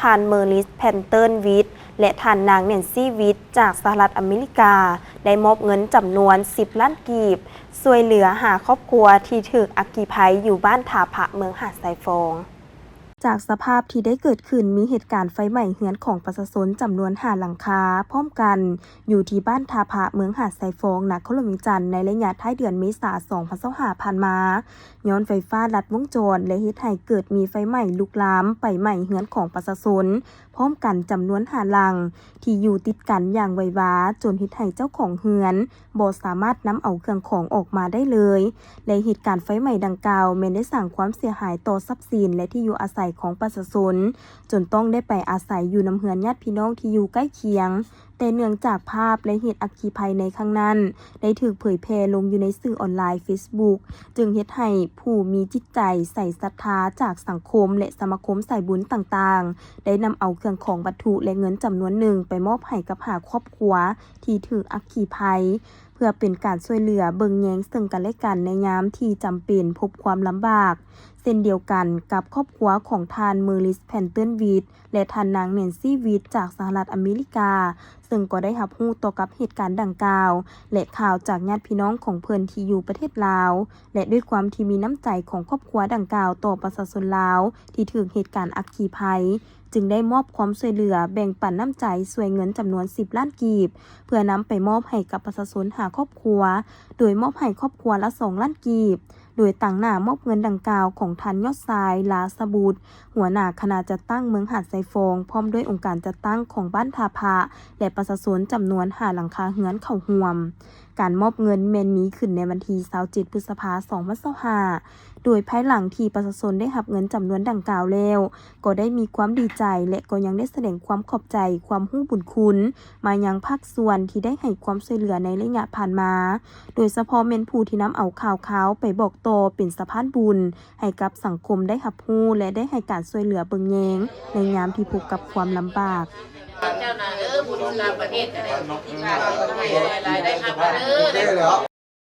ທ່ານ ເມີລິສ ແພນເຕີນວິດ ແລະ ທ່ານນາງ ແນນຊີ ວິດ ຈາກສະຫະລັດອາເມລິກາ ໄດ້ມອບເງິນຈຳນວນສິບລ້ານກີບ ຊ່ວຍເຫຼືອຫ້າຄອບຄົວທີ່ຖືກອັກຄີໄພຢູ່ບ້ານທ່າພະ ເມືອງຫາດຊາຍຟອງ. ຈາກສະພາບທີ່ໄດ້ເກີດຂຶ້ນ ມີເຫດການໄຟໄໝ້ເຮືອນຂອງປະຊາຊົນຈຳນວນຫ້າຫຼັງຄາພ້ອມກັນ ຢູ່ທີ່ບ້ານທ່າພະ ເມືອງຫາດຊາຍຟອງ ນະຄອນຫຼວງວຽງຈັນ ໃນໄລຍະທ້າຍເດືອນເມສາ ສອງພັນຊາວຫ້າ ຜ່ານມາ. ຍ້ອນໄຟຟ້າລັດວົງຈອນ ແລະ ເຮັດໃຫ້ເກີດມີໄຟໄໝ້ລຸກລາມໄປໄໝ້ເຮືອນຂອງປະຊາຊົນພ້ອມກັນຈຳນວນຫ້າຫຼັງ ທີ່ຢູ່ຕິດກັນຢ່າງໄວວາ ຈົນເຮັດໃຫ້ເຈົ້າຂອງເຮືອນບໍ່ສາມາດນຳເອົາເຄື່ອງຂອງອອກມາໄດ້ເລີຍ ແລະ ເຫດການໄຟໄໝ້ດັ່ງກ່າວແມ່ນໄດ້ສ້າງຄວາມເສຍຫາຍຕໍ່ຊັບສິນ ແລະ ທີ່ຢູ່ອາໄສຂອງປະຊາຊົນ ຈົນຕ້ອງໄດ້ໄປອາໄສຢູ່ນຳເຮືອນຍາດພີ່ນ້ອງທີ່ຢູ່ໃກ້ຄຽງ. ແຕ່ເນື່ອງຈາກພາບ ແລະ ເຫດອັກຄີໄພໃນຄັ້ງນັ້ນ ໄດ້ຖືກເຜີຍແຜ່ລົງຢູ່ໃນສື່ອອນລາຍເຟສບຸກ ຈຶ່ງເຮັດໃຫ້ຜູ້ມີຈິດໃຈໃສ່ສັດທາຈາກສັງຄົມ ແລະ ສະມາຄົມສາຍບຸນຕ່າງໆ ໄດ້ນຳເອົາເຄື່ອງຂອງວັດຖຸ ແລະ ເງິນຈຳນວນໜຶ່ງໄປມອບໃຫ້ກັບຫ້າຄອບຄົວທີ່ຖືກອັກຄີໄພ ເພື່ອເປັນການຊ່ວຍເຫຼືອເບິ່ງແຍງເຊິ່ງກັນແລະກັນໃນຍາມທີ່ຈຳເປັນພົບຄວາມລຳບາກ. ເຊັ່ນດຽວກັນກັບຄອບຄົວຂອງທ່ານ ເມີລິສ ແພນເຕີນວິດ ແລະ ທ່ານນາງ ແນນຊີ ວິດ ຈາກສະຫະລັດອາເມລິກາ ເຊິ່ງກໍໄດ້ຮັບຮູ້ຕໍ່ກັບເຫດການດັ່ງກ່າວ ແລະ ຂ່າວຈາກຍາດພີ່ນ້ອງຂອງເພິ່ນທີ່ຢູ່ປະເທດລາວ ແລະ ດ້ວຍຄວາມທີ່ມີນ້ຳໃຈຂອງຄອບຄົວດັ່ງກ່າວຕໍ່ປະຊາຊົນລາວທີ່ຖືກເຫດການອັກຄີໄພ ຈຶ່ງໄດ້ມອບຄວາມຊ່ວຍເຫຼືອແບ່ງປັນນ້ຳໃຈຊ່ວຍເງິນຈຳນວນສິບລ້ານກີບ ເພື່ອນຳໄປມອບໃຫ້ກັບປະຊາຊົນຫ້າຄອບຄົວ ໂດຍມອບໃຫ້ຄອບຄົວລະສອງລ້ານກີບ ໂດຍຕາງໜ້າມອບເງິນດັ່ງກ່າວຂອງທ່ານ ຍອດຊາຍ ລາສະບຸດ ຫົວໜ້າຄະນະຈັດຕັ້ງເມືອງຫາດຊາຍຟອງ ພ້ອມດ້ວຍອົງການຈັດຕັ້ງຂອງບ້ານທ່າພະ ແລະ ປະຊາຊົນຈຳນວນຫ້າຫຼັງຄາເຮືອນເຂົ້າຮ່ວມ. ການມອບເງິນແມ່ນມີຂຶ້ນໃນວັນທີຊາວເຈັດ ພຶດສະພາ ສອງພັນຊາວຫ້າ ໂດຍພາຍຫຼັງທີ່ປະຊາຊົນໄດ້ຮັບເງິນຈຳນວນດັ່ງກ່າວແລ້ວ ກໍໄດ້ມີຄວາມດີໃຈ ແລະ ກໍຍັງໄດ້ສະແດງຄວາມຂອບໃຈ ຄວາມຮູ້ບຸນຄຸນມາຍັງພາກສ່ວນທີ່ໄດ້ໃຫ້ຄວາມຊ່ວຍເຫຼືອໃນໄລຍະຜ່ານມາ ໂດຍສະເພາະແມ່ນຜູ້ທີ່ນຳເອົາຂ່າວຄາວໄປບອກຕໍ່ເປັນສະພານບຸນໃຫ້ກັບສັງຄົມໄດ້ຮັບຮູ້ ແລະ ໄດ້ໃຫ້ການຊ່ວຍເຫຼືອເບິ່ງແຍງໃນຍາມທີ່ພົບກັບຄວາມລຳບາກ. ເຈົ້ານາເອີ ບຸນຕ່າງປະເທດກໍໄດ້ ທີ່ພາເພິ່ນມາໃຫ້ຫຼາຍໆ ໄດ້ຮັບເດີ.